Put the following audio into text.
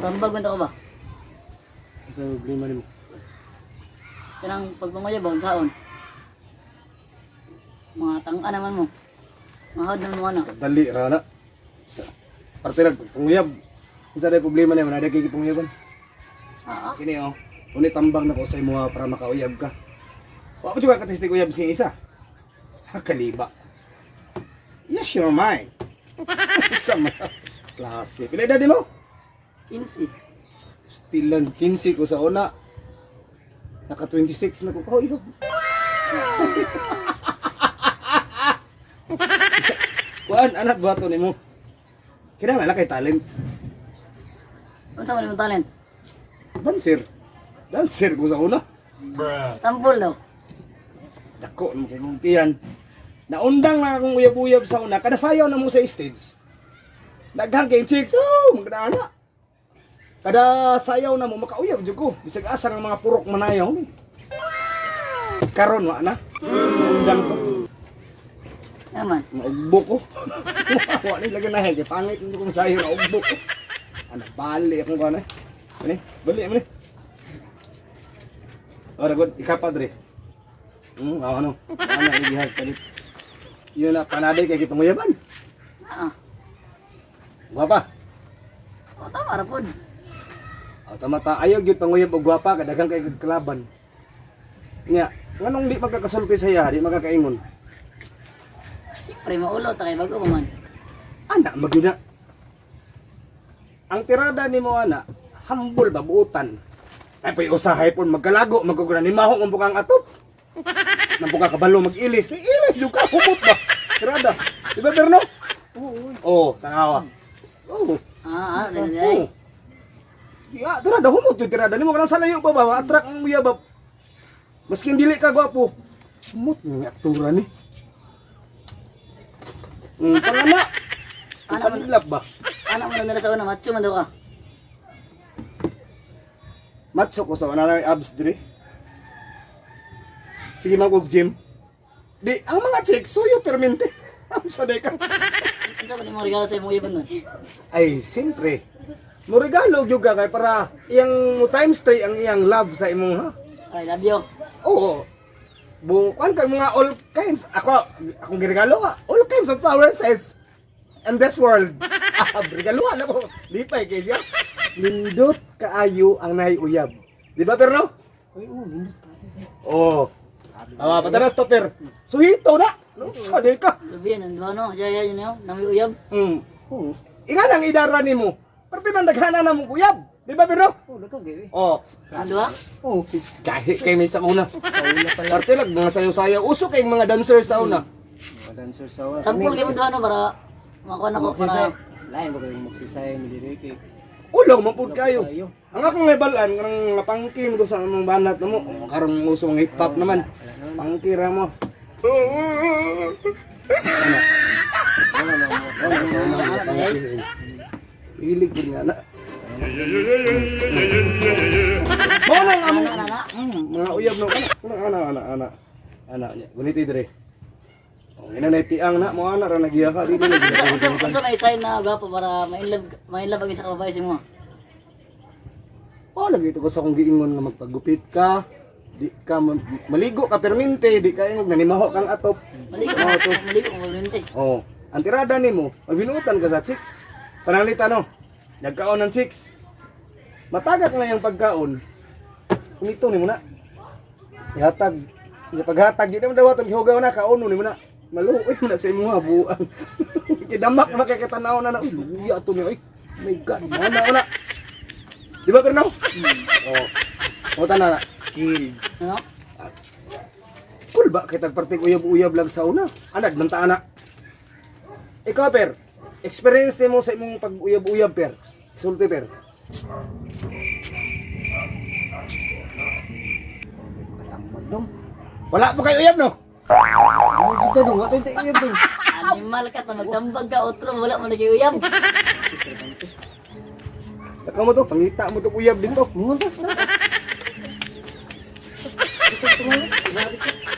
Tambag man to ka ba? Sa problema nimo. Kanang pagpanguya ba unsaon? Mga tangka naman mo. Mahod naman mo ano. Dali ra na. Parte lang panguyab. Unsa day problema nimo na kay gipanguyaban? Ah, ah. Kini oh. Uni tambang na ko sa imo para makauyab ka. Wa pa jud ka katistig uyab sing isa. Ha, kaliba. Yes, you're mine. Sa mga klase. Pila edad mo? 15. Still lang 15 ko sa una. Naka 26 na ko. Oh, iyo. Kuan anak buhaton nimo. Kinahanglan na kay talent. Unsa man imong talent? Dancer. Dancer ko sa una. Sample daw. Dako mo kay kong tiyan. Naundang na akong uyab-uyab sa una. Kada sayaw na mo sa stage. Daghang kay chicks. Oh, maganda na. Kada sayaw na mo makauyab jud ko. Bisag asa nga mga purok manayaw ni. Karon wa na. Naundang ko. Naman. Naugbo ko. Wa ni lagi na kay pangit nito kong sayo naugbo ko. Ana bali akong kana. Ani, bali man ni. Ora good, ika padre. Ano? Ano ibihag kalit. Yun na panaday kay kipanguyaban. Ah. Gwapa. Oh, tama ra pod. O tama ta ayaw gyud panguyab og gwapa kadaghang kay kalaban. Nya, nganong di magkakasulti sa iya, di magkakaingon. Siyempre maulo ta kay bago pa man. Ana magyud na. Ang tirada nimo ana, humble ba buutan. Ay pay usahay pon magkalago magkugura ni maho ang bukang atop. Nampuka kabalo mag-ilis. Ni ilis jud ka humot ba. Tirada. Di ba Berno? Oo. Oh, tanawa. Oh. Ah, ah, dali dali. Oh. Ya, tirada humot yung tirada nimo kanang sa layo pa ba, attract ang uya ba. Maskin dili ka gwapo. Humot ni aktura ni. Pangana. Ana man, Panilap ba? ana man nila sa una macho man daw ka. Matso ko sa wala na abs dire. Sige mag og gym. Di ang mga chicks suyo permente. Ang sa ka. Unsa man imong regalo sa imong uyaban nun? Ay, siyempre. Mo regalo gyud ka kay para iyang mo times three ang iyang love sa imong ha. I love you. Oo. Bu kuan kag mga all kinds ako akong giregalo ka. All kinds of flowers is in this world. Ah, regaluhan ako. Lipay kay siya. Nindot kaayo ang naiuyab. Di ba, Perno? Ay, oo, nindot pa. Oo. Tama, pataras to, Per. Suhito na! No, sabi ka. Lubian ang duha no. Ya ya yun yo, nami uyab. Oo. Inga nang idara nimo. Parte nang daghana na mong uyab. Di ba, Pero? Oo, daghang kayo eh. Oh. Ang duha. Oo. Gahi kay may sa una. Sa una pala. Parte lang mga sayaw-sayaw. Uso kay mga dancer sa una. Mga dancer sa una. Sample kay mo duha no para makuha na ko Magsisay. para Lain ba kayong magsisay, miliriki? Ulong mapud kayo. Kayo. Ang akong nabalaan kanang mga pangki mo to sa among banat na mo. Oh, karong uso ang hip hop naman. Pangki ra mo. Wala na mo. Wala na ay. Hilig ko nga na. Mao nang among Ana na. Mga uyab no ana ana ana ana ana ana guniti dire. Oh, ina na piang na mo ana ra nagiya ka dili na Unsa unsa unsa may sign na gwapo para ma-inlove ang isa ka babae sa imo? Oh, lagi ito ko sa akong giingon nga magpagupit ka. Di ka maligo ka permente, di ka ingog nanimaho kang atop. Maligo Mao to. maligo ko permente. Oh, ang tirada nimo, magbinuotan ka sa chicks. Pananglita no. Nagkaon ng chicks. Matagak na yung pagkaon. Kumito nimo na. Ihatag. Nga paghatag di naman dawaton gihugaw na kaono nimo na. Maluoy mo na sa imong buang. Kidamak na kay katanaw na na. Uy, luya to ni oy. My God, mana na. Di ba Perno? Oh. O tanan na. Kill. Ano? Cool ba kitag parting uyab-uyab lang sa una? Anad man ta ana. Ikaw per, experience nimo sa imong pag-uyab-uyab per. Sulti per. Katambag dong. Wala po kayo uyab no? Ano kita dong? Wala tayong tayo dong. Animal ka ta magtambag ka otro wala man lagi uyab. Naka mo to, pangita mo to uyab dito. Munta. Ito, ito, ito.